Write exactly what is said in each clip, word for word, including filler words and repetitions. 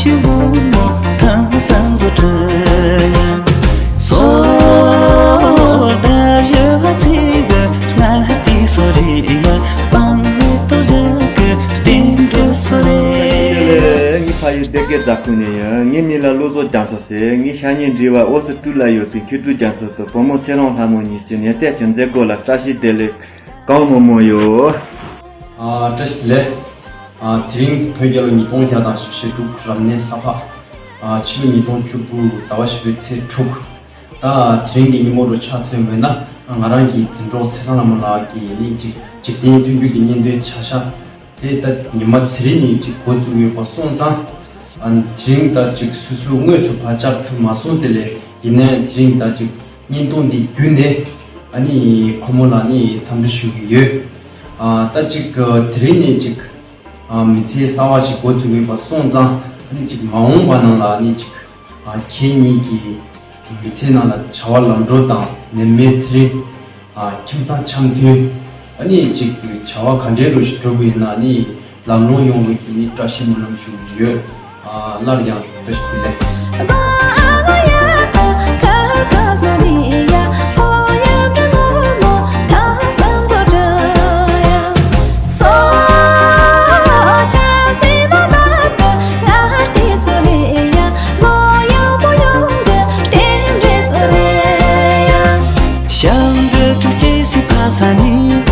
ཀྱི་བུ་མོ་ཐང་སང་བཟོ་གྲྭ་ཡ། སོ་ད་བཞི་བ་ཚིག་གི་ང་ལྟའི་སོ་རེ་ཡ། སྤང་མེ་ཏོག་བཞག་གི་རྟེན་འབྲེལ་སོ་རེ་ཡ། ངའི་ཕ་ཡུལ་སྡེ་དགེ་རྫ་ཁུལ་ནས་ཡིན། ངའི་མིང་ལ་བློ་བཟང་རྒྱ་མཚོ་ཟེར། ངའི་ཤ་ཉེ་འབྲེལ་བ་ཨོ་སི་ཀྲུ་ལ་ཡོད་པའི་མཁས་གྲུབ་རྒྱ་མཚོ་དང་བུ་མོ་ཚེ་རིང་ལྷ་མོ་གཉིས་ཀྱི་ནས་བལྟས་ཀྱི་མཛད་སྒོ་ལ་བཀྲ་ཤིས་བདེ་ལེགས། གང་མང་མང་ཡོད། ཨ། བཀྲ་ཤིས་བདེ་ལེགས། ཨ། དེ་རིང་བོད་རྒྱལ་ལོ་ཉིས་སྟོང་བརྒྱ་དང་བཞི་བཅུ་ཞེ་དྲུག་རབ་གནས་ས་ཕག་ཨ། ཕྱི་ལོ་ཉིས་སྟོང་བཅུ་དགུ་ཟླ་བ་བཞི་པའི་ཚེས་དྲུག་ད་དེ་རིང་གི་ཉིན་མོ་རུ་ཆ་མཚོན་པ་ཡིན་ན། ང་རང་གི་འཛིན་གྲོགས་ཚེ་བཟང་ལྷ་མོ་ལགས་ཀྱིས་ནི་ཅིག་འཇིག་རྟེན་མཐུན་འགྱུར་གྱི་བརྙན་ཐུང་ཆ་ཤས་དེ་ད་ཉི་མ་དེ་རིང་ནས་ཅིག་འགོ་བཙུགས་ཡོད་པ་སོང་ཙང་། ཨ། དེ་རིང་ད་ཅིག་སོ་སོ་དངོས་སུ་ཕར་བཅར་ཐུབ་མ་སོང་། དེ་ལས་ཡིན་ནའི་དེ་རིང་ད་ཅིག་བརྙན་ཐུང་འདི་བརྒྱུད་ནས་ཨ་ནི་ཁོ་མོ་ལ་ནི་འཚམས་འདྲི་ཞུ་གི་ཡོད། ཨ། ད་ཅིག་དེ་རིང་ནས་ཅིག་ཨ། མི་ཚེ་གསར་བ་ཞིག་འགོ་བཙུགས་ཡོད་པ་སོང་ཙང་ཨ་ནི་ཅིག་མ་འོངས་པ་ནང་ལ་ཨ་ནི་ཅིག་ཨ། ཁྱེད་གཉིས་ཀྱི་མི་ཚེ་ནང་ལ་བྱ་བ་ལམ་འགྲོ་དང་ནད་མེད་ཚེ་རིང་། ཨ། ཁྱིམ་ཚང་འཆམ་མཐུན། ཨ་ནི་ཅིག་བྱ་བ་ག་འདྲའི་རུ་ཞིག་འགྲོ་གི་ཡིན་ན་ནི་ལམ་ལྷོང་ཡོང་བའི་གི་ནི་བཀྲ་ཤིས་སྨོན་ལམ་ཞུ་གི་ཡོད། ཨ། སླར་ཡང་བཀྲ་ཤིས་བདེ་ལེགས། ཞང་འབྲི་གྲུ་སྐྱེས་སི་ཕ་ས་ནི།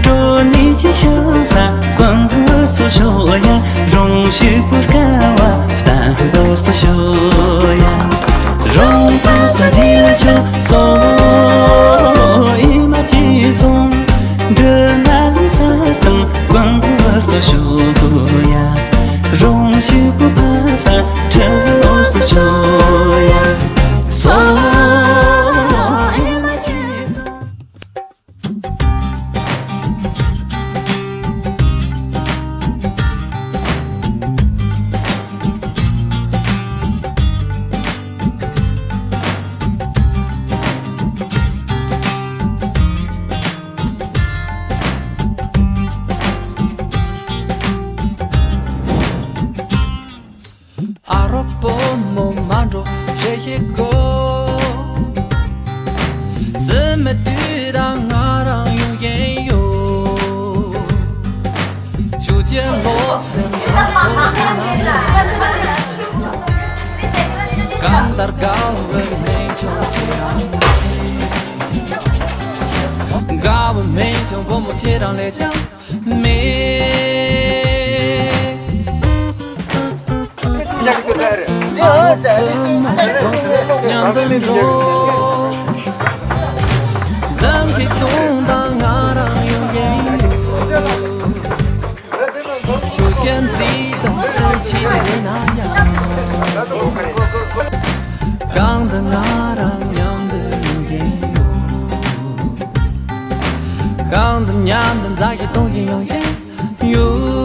གྲོ་ནི་ཅི་ཤང་ས་ཀུན་བར་སོ་ཤོ་ཡ། རོང་ཞིག་པུར་ཀ་བ་བསྟན་བར་སོ་ཤོ་ཡ། རོང་པ་ས་ཇི་ལ་ཤོ་སོ་ཨི་མ་ཅི་སོང་། འདྲི་ན་ནི་ས་དང་ཀུན་བར་སོ་ཤོ་ཡ། རོང་ཞིག་པུ་ཕ་ས་ཁྲི་བར་སོ་ཤོ་ཡ། སོ་ཨི་མ་ཅི་སོང་། ཨ་རོ་བུ་མོ་མ་འགྲོ་རེ་ཞིག་གོ། སེམས་མི་དུས་དང་ང་རང་ཡོང་གིན་ཡོད། ཆུ་ཆེན་ལོ་སེམས་གང་སོང་ན་ཡང་། གང་ལྟར་དགའ་བའི་མིག་ཆུ་ཆེ་རང་ལས། དགའ་བའི་མིག་ཆུ་བུ་མོ་ཁྱེད་རང་ལས་ཀྱང་། མེད། མཉམ་དུ་འགྲོ། འཛམ་གྱི་སྟོང་དང་ང་རང་ཡོང་གིན་ཡོད། ཆུ་ཆེན་རྩི་དང་སེར་བྱེས་ཡིན་ན་ཡང་། གང་དུ་ང་རང་མཉམ་དུ་ཡོང་གིན་ཡོད། གང་དུ་མཉམ་དུ་འཛག་གི་གཏོང་གི་ཡོང་གི་ཡོད།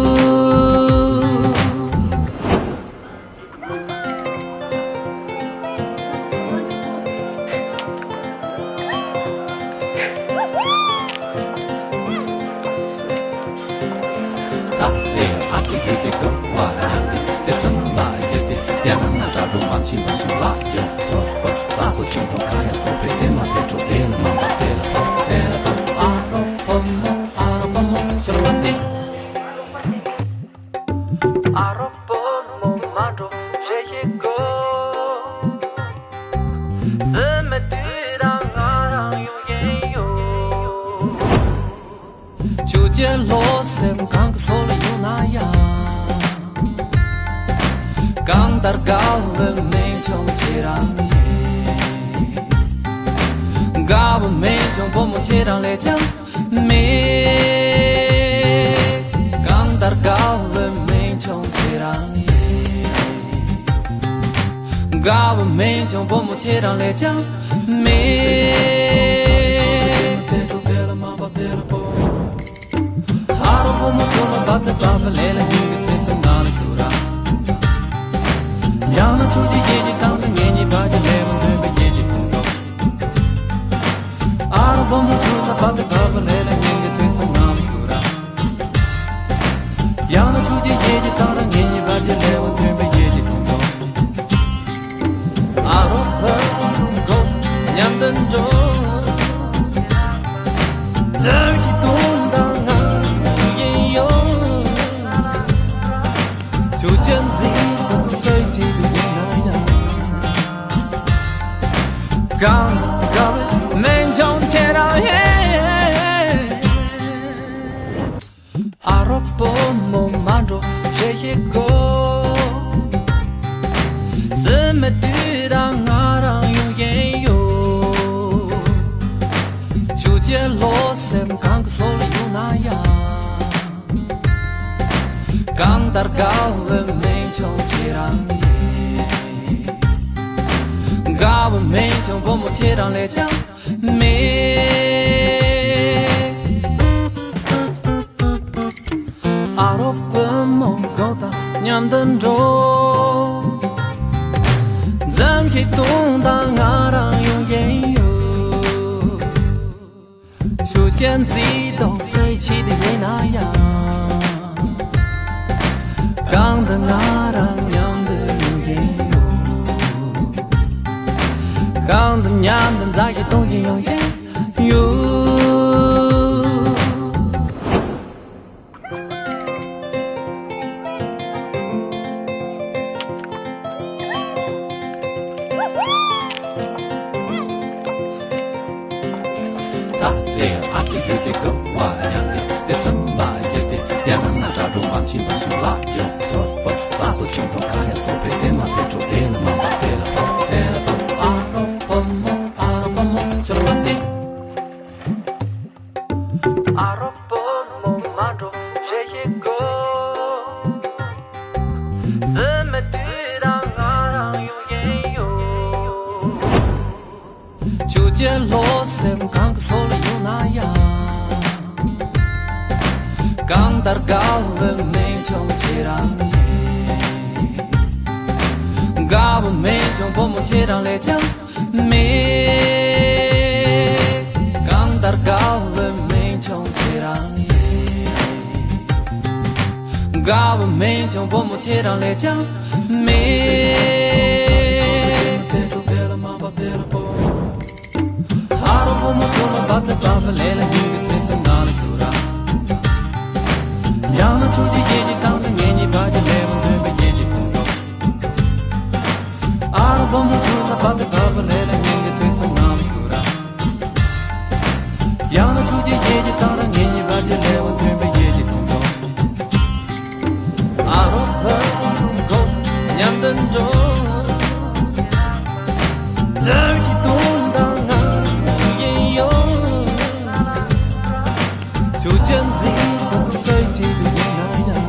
ཨ་རོ་བུ་མོ་མ་འགྲོ་རེ་ཞིག་གོ། སེམས་མི་དུས་དང་ང་རང་ཡོང་གིན་ཡོད། ཆུ་ཆེན་ལོ་སེམས་གང་གི་སོ་ལ་ཡོང་ན་ཡང་། གང་ལྟར་དགའ་བའི་མིག་ཆུ་ཁྱེད་རང་ཡིན། དགའ་བའི་མིག་ཆུ་བུ་མོ་ཁྱེད་རང་ལས་ཀྱང་། མེད། གང་ལྟར་དགའ་བའི་མིག་ཆུ་ཁྱེད་རང་ཡིན། དགའ་བའི་མིག་ཆུ་བུ་མོ་ཁྱེད་རང་ལས་ཀྱང་མེད། ཨ་རོ་བུ་མོ་ཚོ་ལ་བབ་དང་བབ་ལས་ལ་ཉིན་གྱི་ཚེ་སྲོག་ནང་ལ་བཞུར་ར། ཡང་ན་ཚུར་གྱི་ཡིད་ཀྱི་གཏམ་དང་ངེད་གཉིས་བར་གྱི་ལས་བུ་འདོན་པའི་ཡིད་ཀྱི་ཕུང་ཐོགས། ཨ་རོ་བུ་མོ་ཚོ་ལ་བབ་དང་བབ་ལས་ལ་ཉིན་གྱི་ཚེ་སྲོག་ནང་ལ་བཞུར་ར། ཡང་ན་ཚུར་གྱི་ཡིད་ཀྱི་གཏམ་ར་ངེད་གཉིས་བར་གྱི་ལས་བུ་འདོན་པའི་ཡིད་ཀྱི་ཕུང་ཐོགས། འགྲོ། འཛམ་གྱི་སྟོང་དང་ང་ཡིན་ཡོད། ཆོས་ཅན་འཛིན་དང་སེམས་ཅན་དུ་ཡིན་ན་ཡང་། གང་དགའ་བའི་མི་འབྱུང་ཁྱེད་རང་ཡིན། ཨ་རོགས་བུ་མོ་མ་འགྲོ་ཞེས་བཤད་གོ། སྲིད་མི་དུས་དང་ང་རང་ཡོང་གིན་ཡོད། ཆོས་ཅན་བློ་སེམས་གང་གི་སོ་ལ་ཡོང་ན་ཡང་། གང་ལྟར་དགའ་བའི་མི་འབྱུང་ཁྱེད་རང་ཡིན། དགའ་བའི་མི་འབྱུང་བུ་མོ་ཁྱེད་རང་ལས་ཀྱང་མེད། ཨ་རོགས་བུ་མོ་མགོ་དང་མཉམ་དུ་འགྲོ། འཛམ་གྱི་སྟོང་དང་ང་རང་ཡོང་གིན་ཡོད། ཆོས་ཅན་རྩིས་དང་སེམས་ཅན་དུ་ཡིན་ན་ཡང་། གང་དུ་ང་རང་མཉམ་དུ་ཡོང་གིན་ཡོད། གང་དུ་མཉམ་དུ་འཛམ་གྱི་སྟོང་གི་ཡོང་གིན་ཡོད། ད་དེ་ཨ་ཀི་ཡུལ་དེ་ཀུ་བ་ཡང་དེ་དེ་སེམས་པ་ཡེ་དེ་ཡང་ན་ན་དྲ་གྲོགས་མ་ཕྱིན་པ་ཚོ་ལ་ཡོང་ཐོབ་པ་ས་སོ་ཆུང་དང་ཁ་ཡ་སོ་པའི་དེ་མ་དེ་གྲོགས་དེ་ལ་མ་པ་དེ་ལ་པ་དེ་ལ་པ། ཨ་རོགས་བུ་མོ་ཨ་རོགས་བུ་མོ་ཆོར་བ་དེ། ཨ་རོགས་བུ་མོ་མ་འགྲོ་ཞེས་བཤད་གོ། སྲིད་མི་དུས་དང་ང་རང་ཡོང་གིན་ཡོད། ཆོས་ཅན་བློ་སེམས་གང་གི་སོ་ལ་ཡོང་ན་ཡང་། གང་ལྟར་དགའ་བའི་མི་འབྱུང་ཁྱེད་རང་ཡིན། དགའ་བའི་མི་འབྱུང་བུ་མོ་ཁྱེད་རང་ལས་ཀྱང་མེད། གང་ལྟར་དགའ་བའི་མི་འབྱུང་ཁྱེད་རང་ཡིན། དགའ་བའི་མི་འབྱུང་བུ་མོ་ཁྱེད་རང་ལས་ཀྱང་མེད། ཨ་རོགས་བུ་མོ་ཚོ་ལ་བབ་ཏུ་བབ་པ་ལས་ལ་ཉིན་གྱི་ཚེ་སྲོག་ནང་ལ་བཞུགས་ར། ཡང་ན་ཆོས་ཀྱི་ཡིད་ཀྱི་སྟངས་དང་ངེད་གཉིས་བར་གྱི་ལས་དབང་མཐུན་པའི་ཡིད་ཀྱི་ཕུང་ཐོག་ཨ་རོགས་བུ་མོ་ཚོ་ལ་བབ་ཏུ་བབ་པ་ལས་ལ་ཉིན་གྱི་ཚེ་སྲོག་ནང་ལ་བཞུགས་ར། ཡང་ན་ཆོས་ཀྱི་ཡིད་ཀྱི་སྟངས་དང་ངེད་གཉིས་བར་གྱི་ལས་དབང་མཐུན་པའི་ཡིད་ཀྱི་ཕུང་ཐོག་ཨ་རོགས་བུ་མོ་མགོ་མཉམ་དུ་འགྲོ། འཛམ་གྱི་སྟོང་དང་ང་ཡིན་ཡོད། ཆོས་ཅན་འཛིན་དང་སེམས་ཅན་དུ་ཡིན་ན་ཡང་།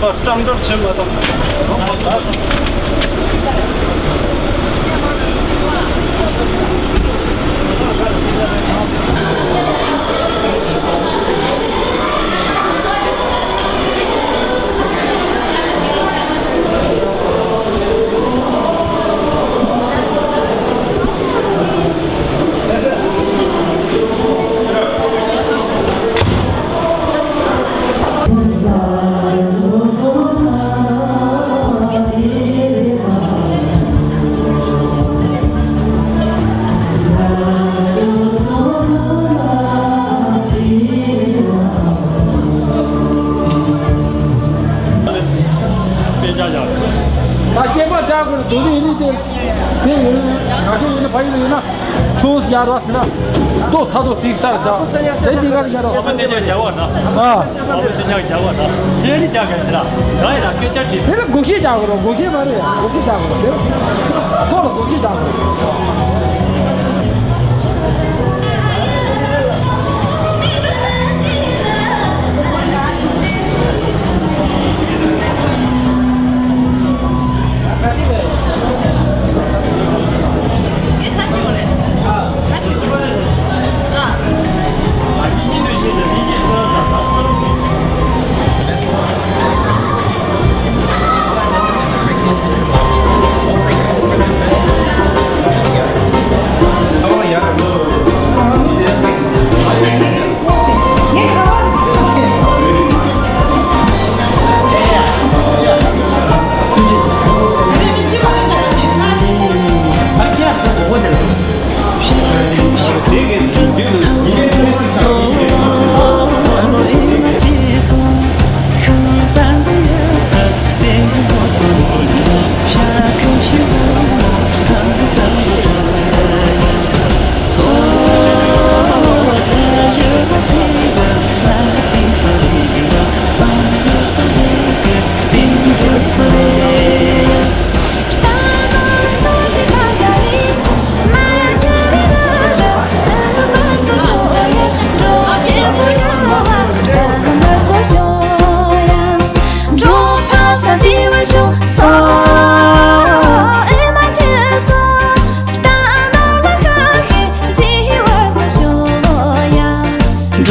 བཀྲམ་སྒྲ་ཆེ་མ་དང་། ད་སྐྱེས་པ་བྲག་གི་རྡོ་རིང་ཡིན་ནི་དེ། དེ་ཡིན་ན་ག་ཤོད་ཡིན་ན་ཕ་ཡུལ་ཡིན་ན། ཆུ་ཡར་རོ་ན། ཏོ་ཐ་ཏོ་ཏིག་སར་ད། དེ་ཏིག་ག་ཡར་རོ། ཨོ་མ་ཏེ་ཉག་རྒྱ་བ་ན། ཨ། ཨོ་མ་ཏེ་ཉག་རྒྱ་བ་ན། ཁྱེད་ནི་རྒྱ་ག་ཞིག་ལ། གང་ཡིན་ན་སྐད་ཆ་དྲིས། དེ་ལ་གོ་ཤེས་རྒྱག་གི་རོ། གོ་ཤེས་མ་རེད། གོ་ཤེས་རྒྱག་གི་རོ། དེ་ཁོ་ལ་གོ་ཤེས་རྒྱག་གི་རོ།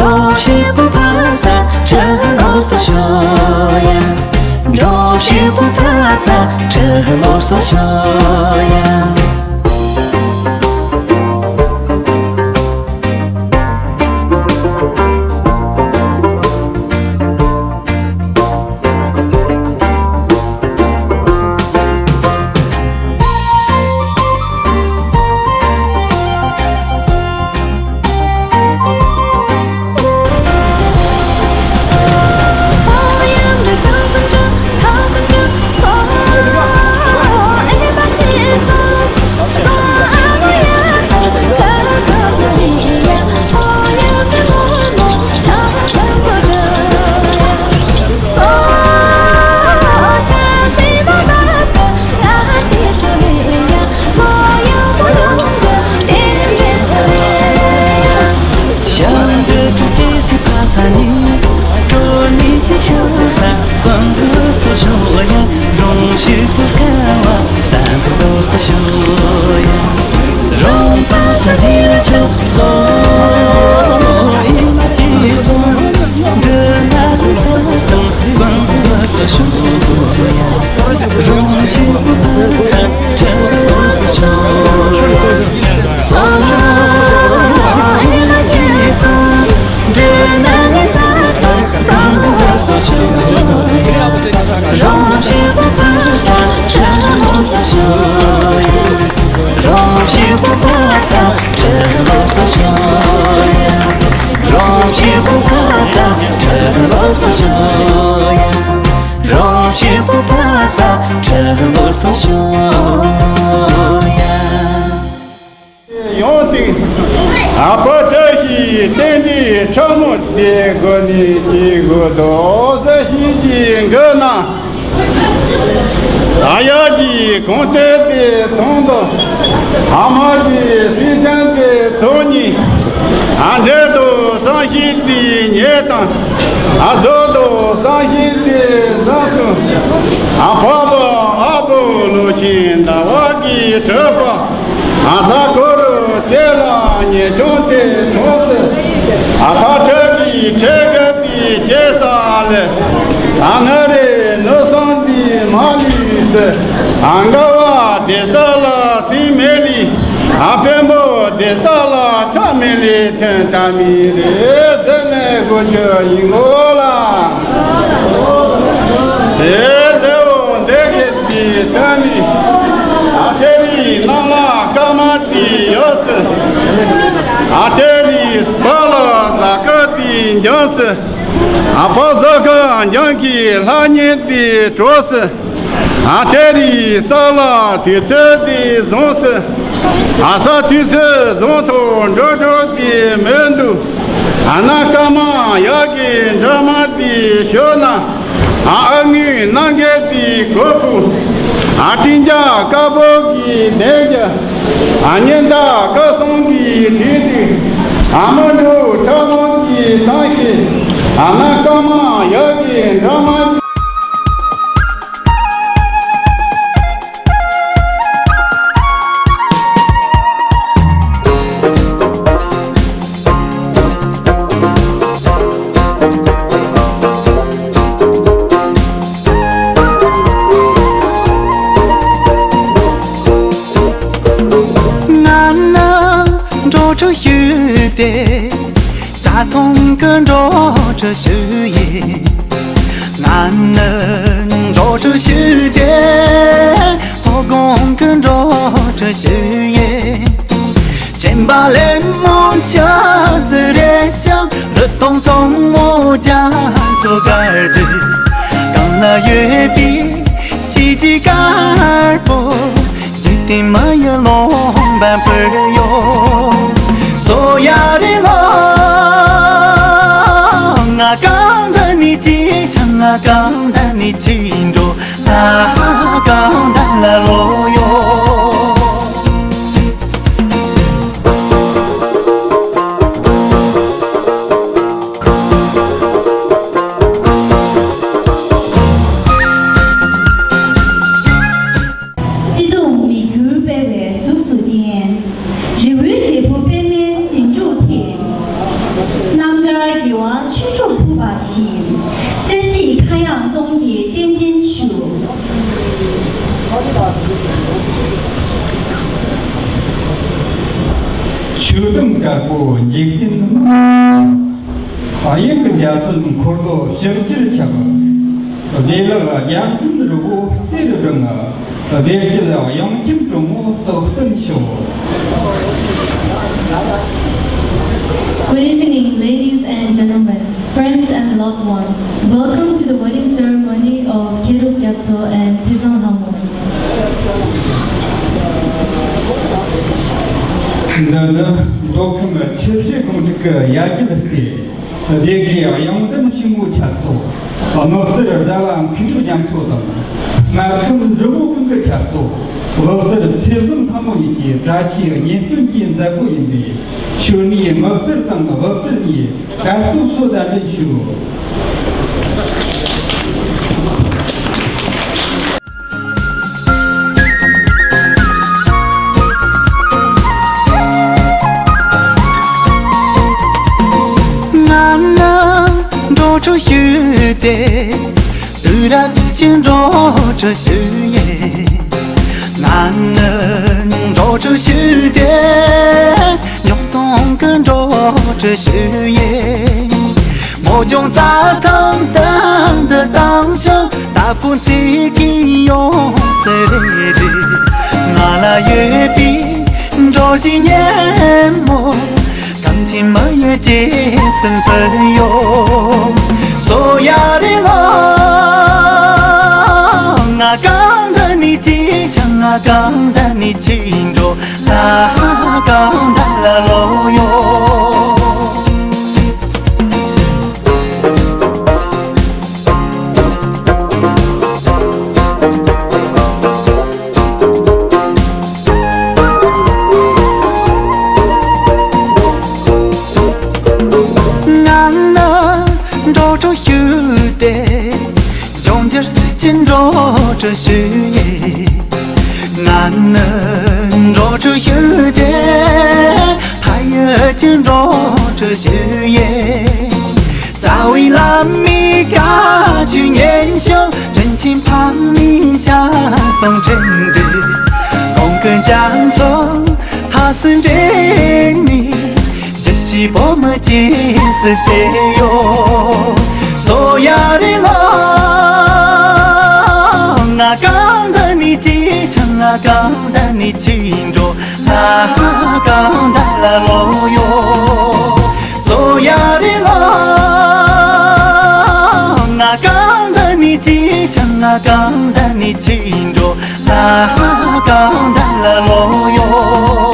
འགྲོ་བཞི་པོ་ཕ་ས་ཁྲི་ལོ་སོ་ཤོ་ཡ། འགྲོ་བཞི་པོ་ཕ་ས་ཁྲི་ལོ་སོ་ཤོ་ཡ། ཞབས་འདྲི་དྲི་ཅེས་སི་ཕ་ས་ནི། ཀྲོ་ནི་ཅི་ཤ་ས་ཀོང་གུ་སོ་ཤོ་ཡ། རོང་ཞི་པུ་ཀ་བ་བཏང་གུ་སོ་ཤོ་ཡ། རོང་པ་ས་ཇི་ལ་ཆུ་སོ་ཨི་མ་ཅི་སོ། འདི་ན་གུ་ས་ཏང་ཀོང་གུ་སོ་ཤོ་ཡ། རོང་ཞི་པུ་ཕ་ས་ཁྲི་ལོ་སོ་ཤོ་ཡ། སོ་ཨི་མ་ཅི་སོ། འདི་ན་ནི་ས་ཏང་ཀོང་གུ་སོ་ཤོ་ཡ། རོང་ཞི་པུ་ཕ་ས་ཁྲི་ལོ་སོ་ཤོ་ཡ། རོང་ཞི་པུ་ཕ་ས་ཁྲི་ལོ་སོ་ཤོ་ཡ། རོང་ཞི་པུ་ཕ་ས་ཁྲི་ལོ་སོ་ཤོ་ཡ། རོང་ཞི་པུ་ཕ་ས་ཁྲི་ལོ་སོ་ཤོ་ཡ། ཡང་ཅིག་ཨ་ཕ་བཀྲ་ཤིས་རྟེན་འབྲེལ་ཕྲ་མོ་དེ་དགོན་ནས་ཀྱི་དགོས་དོ་ཟ་ཤིང་གི་མགོ་ན། ད་ཡག་གི་གོང་ཚད་དེ་ཚོང་དོ། ཨ་མ་གི་སི་ཐན་དེ་ཚོང་གཉིས། ཨ་འདྲེ་དོ་བསམ་ཤིང་དེ་ཉེ་དང་། ཨ་བཟོ་དོ་བསམ་ཤིང་དེ་བཟང་སུ། ཨ་ཕ་བ་ཨ་བོ་ལོ་ཆེན་ཟླ་བ་གི་གྲོད་པ། ཨ་ས་གོ་རུ་དེ་ལ་ཉེ་ཆུང་དེ་གྲོང་སུ། ཨ་ཐ་ཁྲ་གི་ཁྲེ་ག་དེ་ཅེ་ས་ལེ། ཨ་ན་རེ་ནུ་སང་དེ་མ་ལི་སུ། ཨ་འགའ་བ་དེ་ས་ལ་སི་མེ་ལི། ཨ་བེམ་པོ་དེ་ས་ལ་ཆ་མེ་ལི་ཐན་ཏ་མི་རེ་ཟེར་ནས་གོ་རྒྱུ་ཡིན་གོ་ལ། དེ་ལེའོ་འདེ་གེ་ཏི་ཏ་ནི། ཨ་ཏེ་རི་ནང་ལ་ཀ་མ་ཏི་ཡོ་སི། ཨ་ཏེ་རི་སྤ་ལ་ཟ་ཀ་ཏི་འཇང་སི། ཨ་ཕ་ཟ་ཀ་འཇང་གི་ལྷ་ཉེ་ཏི་གྲོ་སི། ཨ་ཏེ་རི་ས་ལ་ཏི་ཚེ་ཏི་ཟོང་སི། ཨ་ས་དུས་ཚོད་བཟང་ཐོག་འགྲོ་འགྲོ་དེ་མི་འདུག་ཨ་ན་སྐར་མ་ཡག་གི་འདྲ་མ་དེ་ཤོད་ན། ཨ་ཨ་ངུས་ནང་གི་དེ་གོ་ཕུ། ཨ་སྤྲིན་རྒྱ་དཀར་པོ་གི་དེ་རྒྱ། ཨ་ཉི་ཟླ་སྐར་གསུམ་གྱི་དྲི་དེ། ཨ་མ་འགྲོ་ཁྲ་ལོང་གི་ཐང་ཤེས། ཨ་ན་སྐར་མ་ཡག་གི་འདྲ་མ། ང་ནི་འགྲོ་འགྲོ་ཞུས་ཏེ། རྩྭ་ཐང་གི་འགྲོ་འགྲོ་ཞུ་ཡི། ང་ནི་འགྲོ་འགྲོ་ཞུ་དེ། ཐོག་གོང་གི་འགྲོ་འགྲོ་ཞུ་ཡི། དྲན་པ་ལེབ་མོ་ཆ་སི་རེ་ཤང་། རི་དྭགས་ཚོང་མོ་རྒྱ་མཚོ་དཀར་དུ། གང་ན་ཡོད་པའི་ཤེས་བྱའི་དཀར་པོ། འཇིག་རྟེན་མ་ཡི་ལོང་བན་ཕུར་ཡོད། སོ་ཡ་རེ་ལོ། ང་གང་ད་ནི་ཅི་ཤང་། ང་གང་ད་ནི་ཅི་འགྲོ། ད་གང་ད་ལ་ལོ་ཡོད། བརྩེ་དུང་མི་འགྱུར་སྤེལ་བའི་གཟུགས་སུ་བསྟན། རི་བོའི་འབྲས་བུ་པདྨའི་ཟེའུ་འབྲུར་ཐིམ། རྣམ་དཀར་དགེ་བ་ཆོས་དྲུག་ཕུལ་བ་བཞིན། བཀྲ་ཤིས་ཐ་ཡང་སྟོང་གི་རྟེན་འབྲེལ་ཞུ། ཆོས་དུམ་དཀར་པོ་འཇིག་རྟེན་མ། དབྱིངས་ཀྱི་འཇའ་ཚོན་འཁོར་ལོ་ཞིབ་ཅིར་ཁྱབ། བདེ་བླག་རྒྱལ་མཚན་རི་བོ་རྩེར་སྒྲེང་། བདེ་སྐྱིད་དབྱངས་ཅན་གྲོ་མོ་རྟག་བརྟན་ཤོག Good evening, ladies and gentlemen, friends and loved ones. Welcome to the wedding ceremony of Kheruk Gyatso and Sejong Hamon. འདི་ནི་མདོ་ཁམས་ཆུ་བཞི་སྒང་དྲུག་གི་ཡ་གྱལ་སྟེ། སྡེ་དགེ་གཡང་ལྡན་ཕྱུག་མོའི་ཆར་ཐོག་དམག་སེར་རྫ་བ་མཁས་གྲུབ་རྒྱ་མཚོ་དང་། སྨར་ཁམས་འབྲི་མོ་ཀུན་གྱི་ཆར་ཐོག་དབུ་གསར་ཚེ་བཟང་ལྷ་མོ་གཉིས་ཀྱི་བཀྲ་ཤིས་གཉེན་སྟོན་གྱི་མཛད་སྒོ་ཡིན་པས། ཆོས་ནི་དམག་སེར་དང་དབུ་གསར་གཉིས་དགའ་སྟོན་སོགས་གདན་འདྲེན་ཞུ། ང་ནི་འགྲོ་འགྲོ་ཞུས་ཏེ། དུས་རབས་ཀྱི་འགྲོ་འགྲོ་ཞུ་ཡི། ང་ནི་འགྲོ་འགྲོ་ཞུས་ཏེ། རྙོག་སྟོང་གི་འགྲོ་འགྲོ་ཞུ་ཡི། མོ་ལྗོངས་རྩྭ་ཐང་དུ་འདི་དང་ཞོག་ད་ཕུན་ཚོགས་ཀྱི་ཡོང་སེ་རེད། ང་ལ་ཡོད་པའི་འགྲོ་བཞིན་ཉིན་མོ། གངས་ཅན་མི་ཡི་རྗེས་ཟིན་ཕུལ་ཡོད། སོ་ཡ་རེ་ལོ། ང་གང་ད་ནི་ཅི་ཤང་། ང་གང་ད་ནི་ཅི་འགྲོ། ད་གང་ད་ལ་ལོ་ཡོད། ང་ནི་འགྲོ་འགྲོ་ཞུས་ཏེ། ལྗོངས་རྒྱུ་ཅི་འགྲོ་འགྲོ་ཞུ་ཡི། ང་ནི་འགྲོ་འགྲོ་ཞུས་ཏེ། ཕ་ཡུལ་ཅི་འགྲོ་འགྲོ་ཞུ་ཡི། རྩ་བའི་བླ་མའི་བཀའ་ཆོས་ཉན་ཞིང་། དྲིན་ཆེན་ཕ་མའི་ཞལ་གསུང་དྲན་དུས། གོང་གི་རྒྱ་མཚོ་ཐ་སི་འདྲེན་ནས། གཞིས་བྱེས་བོད་མི་རྗེས་སུ་དེད་ཡོད། སོ་ཡ་རེ་ལོ། ང་གང་ད་ནི་ཅི་ཤང་། ང་གང་ད་ནི་ཅི་འགྲོ། ད་གང་ད་ལ་ལོ་ཡོད། སོ་ཡ་རེ་ལོ། ང་གང་ད་ནི་ཅི་ཤང་། ང་གང་ད་ནི་ཅི་འགྲོ། ད་གང་ད་ལ་ལོ་ཡོད།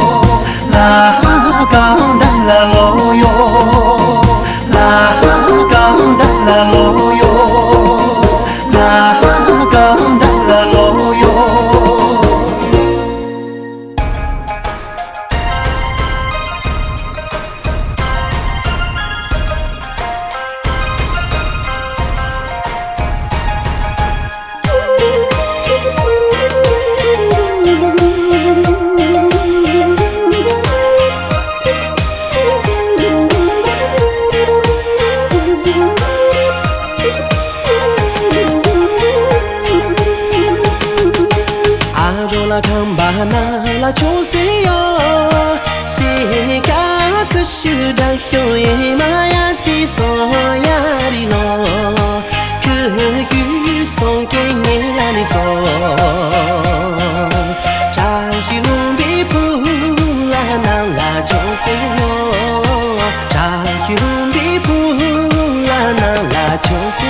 ཨ་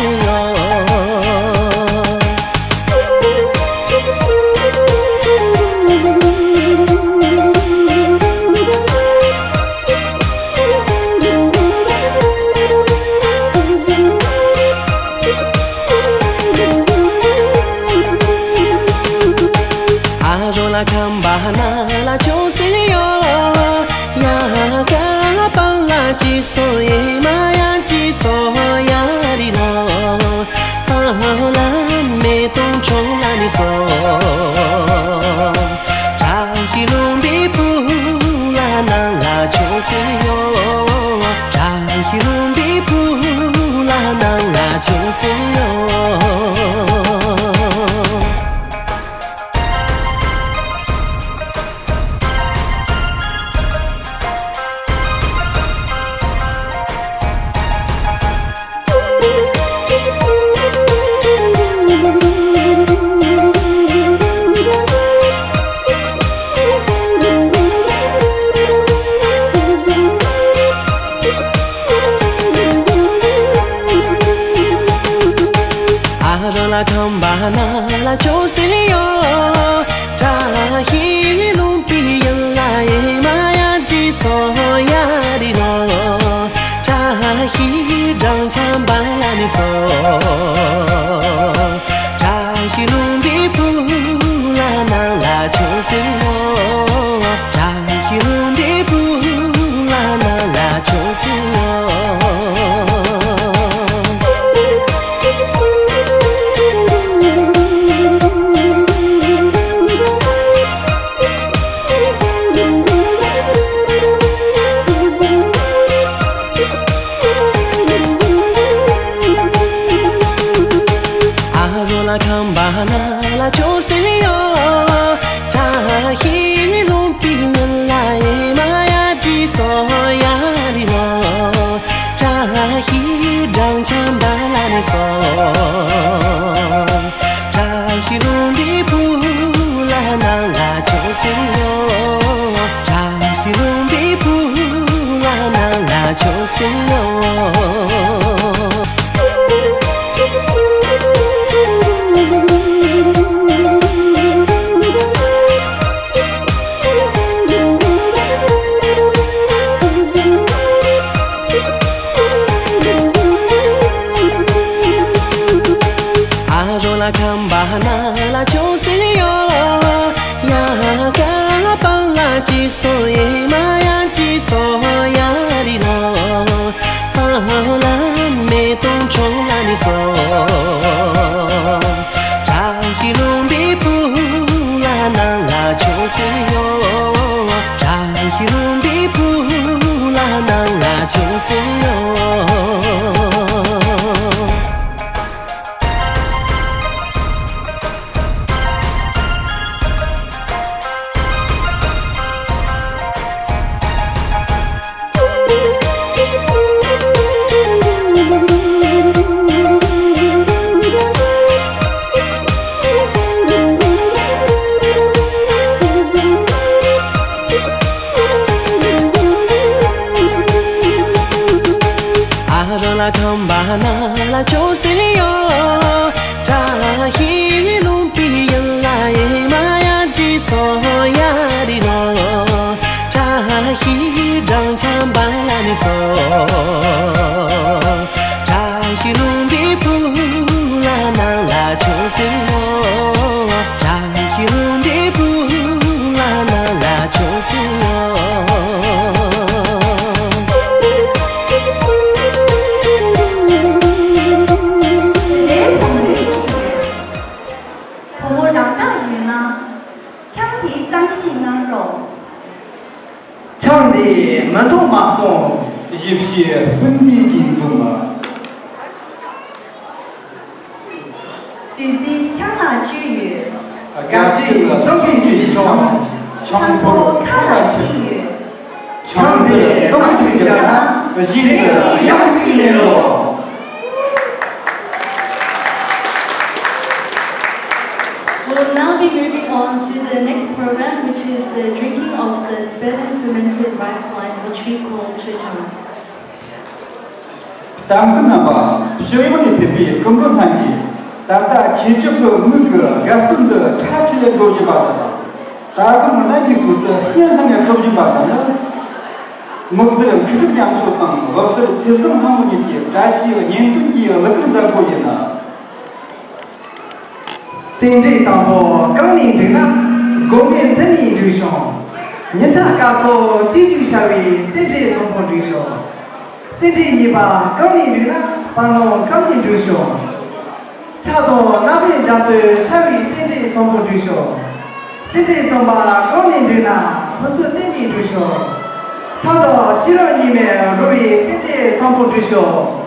རོ་ལ་ཁམས་པ་ན་ལ་ཆོས་སེ་ཡོ། ཡ་ག་པང་ལ་ཅི་སོ་ཡེ་མ་ཡ་ཅི་སོ་ཡ་རི་ལོ། ཨ་ལ་མེ་ཏོང་ཆོ་ལ་ནི་སོ། བཀྲ་ཤིས་ལྷུན་པོའི་བུ་ལ་ནང་ལ་ཆོས་སེ་ཡོ། བཀྲ་ཤིས་ལྷུན་པོའི་བུ་ལ་ནང་ལ་ཆོས་སེ་ཡོ། ཨ་རོ་ལ་ཁམས་པ་ན་ལ་ཆོས་སེ་ཡོ། བཀྲ་ཤིས་ལྷུན་པོའི་ཡུལ་ལ་ཡེ་མ་ཡ་ཅི་སོ་ཡ་རི་ལོ། བཀྲ་ཤིས་སྦྲང་ཆར་འབར་ལ་ནི་སོ། བཀྲ་ཤིས་ལྷུན་པོའི་བུ་ལ་ནང་ལ་ཆོས་སེ་ཡོ། བཀྲ་ཤིས་ལྷུན་པོའི་བུ་ལ་ནང་ལ་ཆོས་སེ་ཡོ། ཨ་རོ་ལ་ཁམས་པ་ན་ལ་ཆོས་སེ་ཡོ། བཀྲ་ཤིས་ལྷུན་པོའི་ཡུལ་ལ་ཡེ་མ་ཡ་ཅི་སོ་ཡ་རི་ལོ། བཀྲ་ཤིས་སྦྲང་ཆར་འབར་ལ་ནི་སོ། བཀྲ་ཤིས་ལྷུན་པོའི་བུ་ལ་ནང་ལ་ཆོས་སེ་ཡོ། བཀྲ་ཤིས་ལྷུན་པོའི་བུ་ལ་ནང་ལ་ཆོས་སེ་ཡོ། ཨ་རོ་ལ་ཁམས་པ་ན་ལ་ཆོས་སེ་ཡོ། ཡ་ག་པང་ལ་ཅི་སོ་ཡེ་མ་ཡ་ཅི་སོ་ཡ་རི་ལོ། ཨ་ལ་མེ་ཏོང་ཆོ་ལ་ནི་སོ། བཀྲ་ཤིས་ལྷུན་པོའི་བུ་ལ་ནང་ལ་ཆོས་སེ་ཡོ། བཀྲ་ཤིས་ལྷུན་པོའི་བུ་ལ་ནང་ལ་ཆོས་སེ་ཡོ། ཨ་རོ་ལ་ཁམས་པ་ན་ལ་ཆོས་སེ་ཡོ། བཀྲ་ཤིས་ལྷུན་པོའི་ཡུལ་ལ་ཡེ་མ་ཡ་ཅི་སོ་ཡ་རི་ལོ། བཀྲ་ཤིས་སྦྲང་ཆར་འབར་ལ་ནི་སོ། བཀྲ་ཤིས་ལྷུན་པོའི་བུ་ལ་ནང་ལ་ཆོས་སེ་ཡོ། བཀྲ་ཤིས་ལྷུན་པོའི་བུ་ལ་ནང་ལ་ཆོས་སེ་ཡོ། བུ་མོ་རང་རྟགས་ཡོད་ན། ཆང་དེ་གཙང་ཞིག་གནང་རོགས། ཆང་དེ་མི་འཐུང་མ་སོང་། ཞིབ་ཞིབ་སྤུན་ཟླའི་འཛུམ་པ། བདུད་རྩི་ཆང་ལ་བཅོས་ཡོད། དགའ་སྐྱིད་གཙང་གི་ཆང་། ཆང་ཕོར་ཁ་ལ་འཐིང་ཡོད། ཆང་དེ་གཏོང་ཞིག་བརྒྱབ་ན་གཞི་ནས་ཡང་གཅིག་ལེན་རོགས། We'll now be moving on to the next program, which is the drinking of the Tibetan fermented rice wine, which we call Chochang. ལྟ་མཁན་རྣམ་པ། ཕྱི་ཡུལ་ནས་ཕེབས་པའི་སྐུ་མགྲོན་རྣམས་ཀྱིས་ད་ལྟ་ཁྱེད་ཅག་གི་མིག་གི་དགའ་སྟོན་འདི་ཁྲ་ཆེ་ལས་འགྲོ་བཞིན་པ་དང་། ད་དུང་གནམ་གྱི་ཕྱོགས་སུ་སྙན་ཐང་ངེར་འགྲོ་བཞིན་པ་དང་ནི། མིག་སེར་མཁས་གྲུབ་རྒྱ་མཚོ་དང་འོད་སེར་ཚེ་བཟང་ལྷ་མོ་གཉིས་ཀྱི་བཀྲ་ཤིས་གཉེན་སྟོན་གྱི་གླུ་གར་མཛད་སྒོ་ཡིན། རྟེན་འབྲེལ་དང་པོ་གང་ནས་འགྲིག་ན། དགོང་མོའི་མདུན་ནས་འགྲིག་ཤོག་ཉི་ཟླ་སྐར་ཚོགས་དུས་གཅིག་ཤར་བའི་རྟེན་འབྲེལ་བཟང་པོ་འགྲིག་ཤོག་རྟེན་འབྲེལ་གཉིས་པ་གང་ནས་འགྲིག་ན། བར་སྣང་གང་ནས་འགྲིག་ཤོག་ཕྱག་དང་རྣམ་པའི་རྒྱ་མཚོས་ཤར་བའི་རྟེན་འབྲེལ་བཟང་པོ་འགྲིག་ཤོག་རྟེན་འབྲེལ་གསུམ་པ་གང་ནས་འགྲིག་ན། ཕུན་ཚོགས་རྟེན་གྱིས་འགྲིག་ཤོག་ཐབས་དང་ཤེས་རབ་གཉིས་མེད་རོལ་བའི་རྟེན་འབྲེལ་བཟང་པོ་འགྲིག་ཤོག་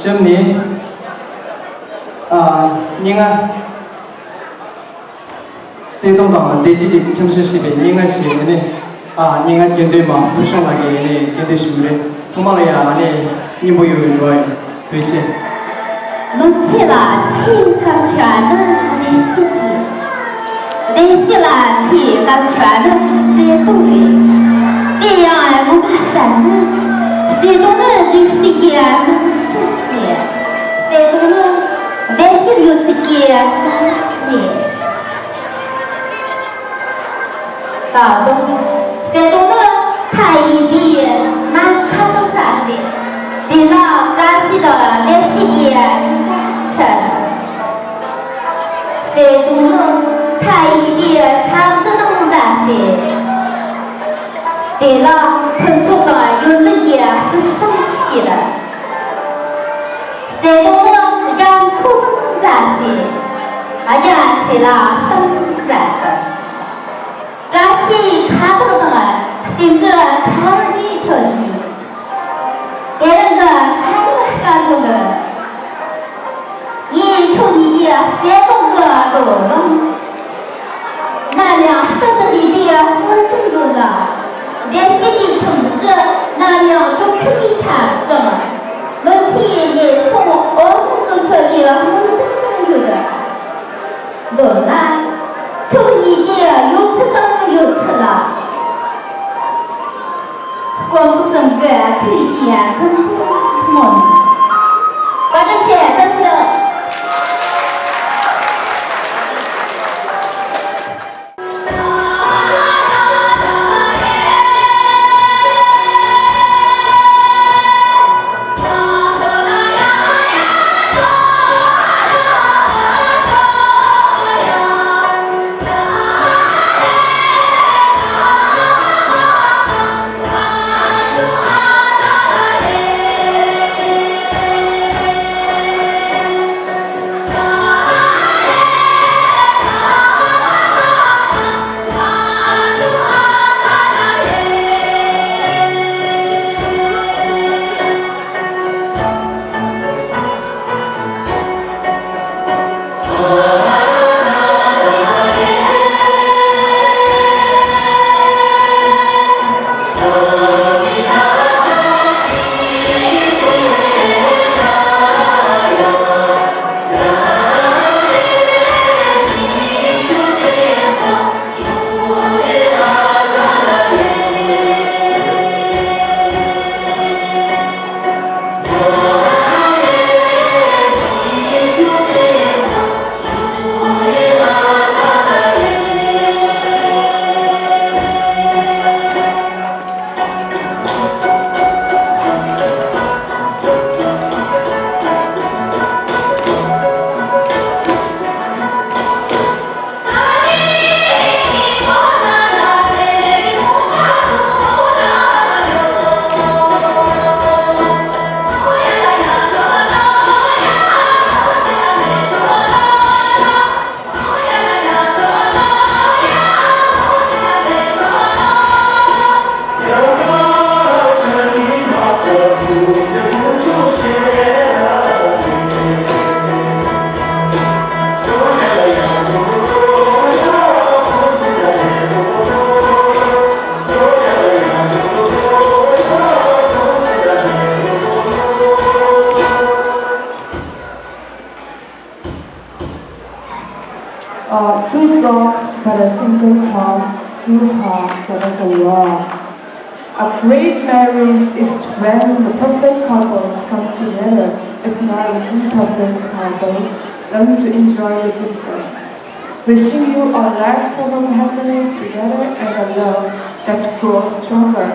གཤམ་ནས། ཨ། སྙན་ངག་བརྩེ་དུང་དང་བདེ་སྐྱིད་ཀྱི་ཁྱིམ་གཞིས་ཞེས་པའི་སྙན་ངག་ཞིག་ནི། ཨ། སྙན་ངག་དགེ་འདུན་མ་ཕུལ་བྱུང་ལགས་ཀྱིས་ནི་དགེ་འདུན་ཞུ་གི་རེད། ཚང་མ་ལ་ཡང་ནི་སྙན་པོ་ཡོད་པའི་རེ་བ་ཡོད། ཐུགས་རྗེ་ཆེ། ལོ་ཚད་ལ་ཆེས་སྐབས་ཆེ་བ་ནི་བདེ་སྐྱིད་རེད། བདེ་སྐྱིད་ལ་ཆེས་སྐབས་ཆེ་བ་ནི་བརྩེ་དུང་རེད། དེ་ཡང་ངོ་མ་བཤད་ན། བརྩེ་དུང་ནི་འཇིག་རྟེན་གྱི་རྨང་གཞི་རེད། བརྩེ་དུང་ནི་བདེ་སྐྱིད་ཡོད་ཚད་ཀྱི་རྩ་བ་རེད། ད་དུང་བརྩེ་དུང་ནི་མཐའ་ཡས་པའི་ནམ་མཁའ་དང་འདྲ་སྟེ། དེ་ནི་བཀྲ་ཤིས་དང་བདེ་སྐྱིད་ཀྱི་ཡུལ་ཆེན། བརྩེ་དུང་ནི་མཐའ་ཡས་པའི་ས་གཞི་དང་འདྲ་སྟེ། དེ་ལ་ཕུན་ཚོགས་དང་ཡུན་རིང་གི་རྩི་ཤིང་སྐྱེས། བརྩེ་དུང་ནི་རྒྱ་མཚོ་དང་འདྲ་སྟེ། རྒྱ་ཆེ་ལ་གཏིང་ཟབ། བཀྲ་ཤིས་ཁ་དོག་དང་རྟེན་འབྲེལ་ཁ་བ་ནས་འཕྲོད་ནས། དེ་རིང་གི་ཁ་ཉིན་དཀར་པོ་འདི། ངས་ཁྱོད་གཉིས་ཀྱི་བརྩེ་དུང་གི་རྡོ་རིང་། ནམ་ཡང་གཏིང་དུ་གནས་པའི་སྨོན་འདུན་ཡོད་ལ། བདེ་སྐྱིད་ཀྱི་ཁྱིམ་གཞིས་ནམ་ཡང་གྲོགས་ཁྱིམ་གྱི་ཁ་བྱང་། མི་ཚེ་ ཡོད་ན། ཐུགས་ཉིད་ཀྱི་ཡོད་ཚུལ་དང་ཡོད་ཚུལ་ལ། དཀོན་མཆོག་གསུམ་གྱི་ཐུགས་ཀྱི་འཛུམ་པོ་མངོན། བཀའ་དྲིན་ཆེ། བཀྲ་ཤིས་བདེ་ལེགས། Uh, two songs but a single heart, two hearts but as a love. A great marriage is when the perfect couples come together. It's not an imperfect couples learn to enjoy the difference. Wishing you a lifetime of happiness together and a love that grows stronger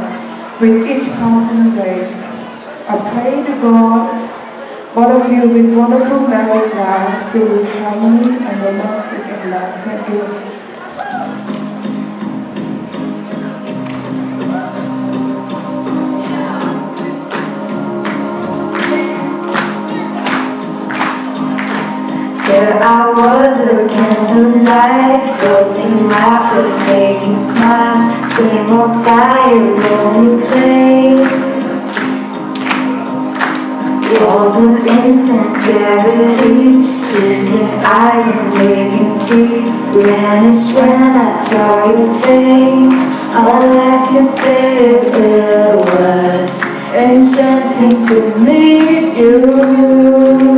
with each passing day. I pray to God, all of you with wonderful married life filled with harmony and romantic and love. Thank you. There I was again tonight, forcing laughter, faking smiles, same old tired, lonely place. Walls of insincerity, shifting eyes and vacancy vanished when I saw your face. All I can say is it was enchanting to meet you.